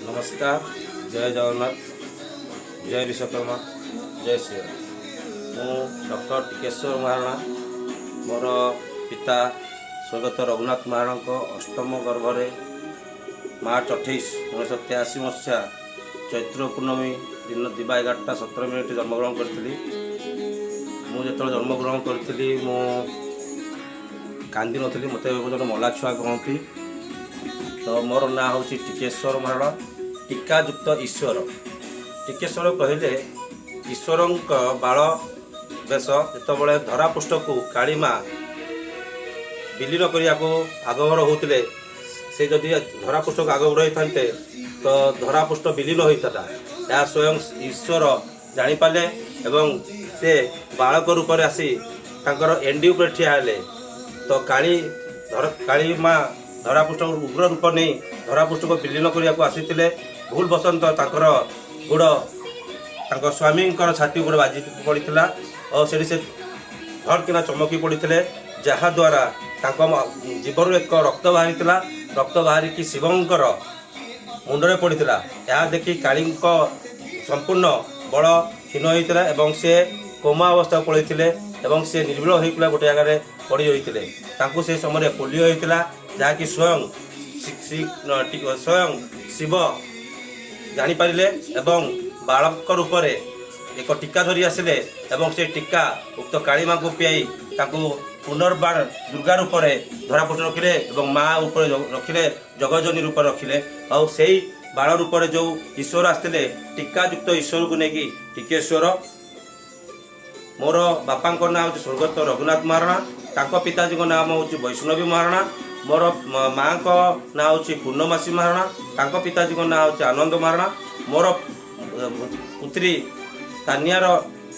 ନମସ୍କାର, ଜୟ ଜଗନ୍ନାଥ, ଜୟ ବିଶ୍ୱକର୍ମା, ଜୟ ଶ୍ରୀରାମ। ମୁଁ ଡକ୍ଟର ଟିକେଶ୍ୱର ମହାରଣା। ମୋର ପିତା ସ୍ୱର୍ଗତ ରଘୁନାଥ ମହାରଣାଙ୍କ ଅଷ୍ଟମ ଗର୍ଭରେ ମାର୍ଚ୍ଚ 28, 1983 ମସିହା ଚୈତ୍ର ପୂର୍ଣ୍ଣମୀ ଦିନ ଦିବା 11ଟା 17 ମିନିଟ୍ ଜନ୍ମଗ୍ରହଣ କରିଥିଲି। ମୁଁ ଯେତେବେଳେ ଜନ୍ମଗ୍ରହଣ କରିଥିଲି, ମୁଁ କାନ୍ଦି ନଥିଲି। ମୋତେ ଜଣେ ମଲା ଛୁଆ କହନ୍ତି। ତ ମୋର ନାଁ ହେଉଛି ଟିକେଶ୍ୱର ମହାରଣା, ଟୀକାଯୁକ୍ତ ଈଶ୍ୱର। ଟିକେଶ୍ୱର କହିଲେ ଈଶ୍ୱରଙ୍କ ବାଳ ବେଶ। ଯେତେବେଳେ ଧରାପୃଷ୍ଠକୁ କାଳିମା ବିଲୀନ କରିବାକୁ ଆଗଭର ହେଉଥିଲେ, ସେ ଯଦି ଧରାପୃଷ୍ଠକୁ ଆଗଭର ହୋଇଥାନ୍ତେ ତ ଧରାପୃଷ୍ଠ ବିଲୀନ ହୋଇଥାନ୍ତା। ଏହା ସ୍ୱୟଂ ଈଶ୍ୱର ଜାଣିପାରିଲେ ଏବଂ ସେ ବାଳକ ରୂପରେ ଆସି ତାଙ୍କର ଏଣ୍ଡି ଉପରେ ଠିଆ ହେଲେ। ତ କାଳୀ ମା ଧରାପୃଷ୍ଠ ଉଗ୍ର ରୂପ ନେଇ ଧରାପୃଷ୍ଠକୁ ବିଲୀନ କରିବାକୁ ଆସିଥିଲେ। ଭୁଲ ବଶତଃ ତାଙ୍କର ଗୋଡ଼ ତାଙ୍କ ସ୍ୱାମୀଙ୍କର ଛାତି ଉପରେ ବାଜି ପଡ଼ିଥିଲା ଓ ସେଠି ସେ ଧଡ଼କିନା ଚମକି ପଡ଼ିଥିଲେ, ଯାହାଦ୍ୱାରା ତାଙ୍କ ଜିଭରୁ ଏକ ରକ୍ତ ବାହାରିଥିଲା। ରକ୍ତ ବାହାରିକି ଶିବଙ୍କର ମୁଣ୍ଡରେ ପଡ଼ିଥିଲା। ଏହା ଦେଖି କାଳୀଙ୍କ ସମ୍ପୂର୍ଣ୍ଣ ବଳ କ୍ଷୀଣ ହୋଇଥିଲା ଏବଂ ସେ କୋମା ଅବସ୍ଥାକୁ ପଳାଇଥିଲେ ଏବଂ ସେ ନିର୍ବିଳ ହୋଇଥିଲା, ଗୋଟେ ଜାଗାରେ ପଡ଼ି ରହିଥିଲେ। ତାଙ୍କୁ ସେ ସମୟରେ ପୋଲିଓ ହୋଇଥିଲା, ଯାହାକି ସ୍ୱୟଂ ଶିବ ଜାଣିପାରିଲେ ଏବଂ ବାଳକ ରୂପରେ ଏକ ଟୀକା ଧରି ଆସିଲେ ଏବଂ ସେ ଟୀକା ଉକ୍ତ କାଳିମାକୁ ପିଆଇ ତାଙ୍କୁ ପୁନର୍ବାର ଦୁର୍ଗା ରୂପରେ ଧରାପୃଷ୍ଠ ରଖିଲେ ଏବଂ ମା ଉପରେ ରଖିଲେ, ଜଗଜନୀ ରୂପରେ ରଖିଲେ। ଆଉ ସେଇ ବାଳ ରୂପରେ ଯେଉଁ ଈଶ୍ୱର ଆସିଥିଲେ, ଟୀକାଯୁକ୍ତ ଈଶ୍ୱରକୁ ନେଇକି ଟିକେଶ୍ୱର। ମୋର ବାପାଙ୍କ ନାଁ ହେଉଛି ସ୍ୱର୍ଗତ ରଘୁନାଥ ମହାରଣା। ତାଙ୍କ ପିତାଜୀଙ୍କ ନାମ ହେଉଛି ବୈଷ୍ଣବୀ ମହାରଣା। ମୋର ମାଙ୍କ ନାଁ ହେଉଛି ପୂର୍ଣ୍ଣମାସୀ ମହାରଣା। ତାଙ୍କ ପିତାଜୀଙ୍କ ନାଁ ହେଉଛି ଆନନ୍ଦ ମହାରଣା। ମୋର ପୁତ୍ରୀ ତାନିଆର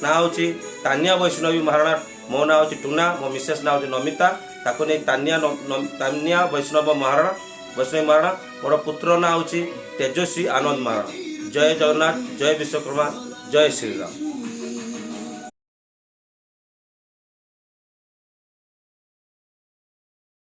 ନାଁ ହେଉଛି ତାନିଆ ବୈଷ୍ଣବୀ ମହାରଣା। ମୋ ନାଁ ହେଉଛି ଟୁନା, ମୋ ମିସେସ୍ ନାଁ ହେଉଛି ନମିତା। ତାକୁ ନେଇ ତାନିଆ ବୈଷ୍ଣବ ମହାରଣା, ବୈଷ୍ଣବୀ ମହାରଣା। ମୋର ପୁତ୍ର ନାଁ ହେଉଛି ତେଜସ୍ୱୀ ଆନନ୍ଦ ମହାରଣା। ଜୟ ଜଗନ୍ନାଥ, ଜୟ ବିଶ୍ୱକର୍ମା, ଜୟ ଶ୍ରୀରାମ।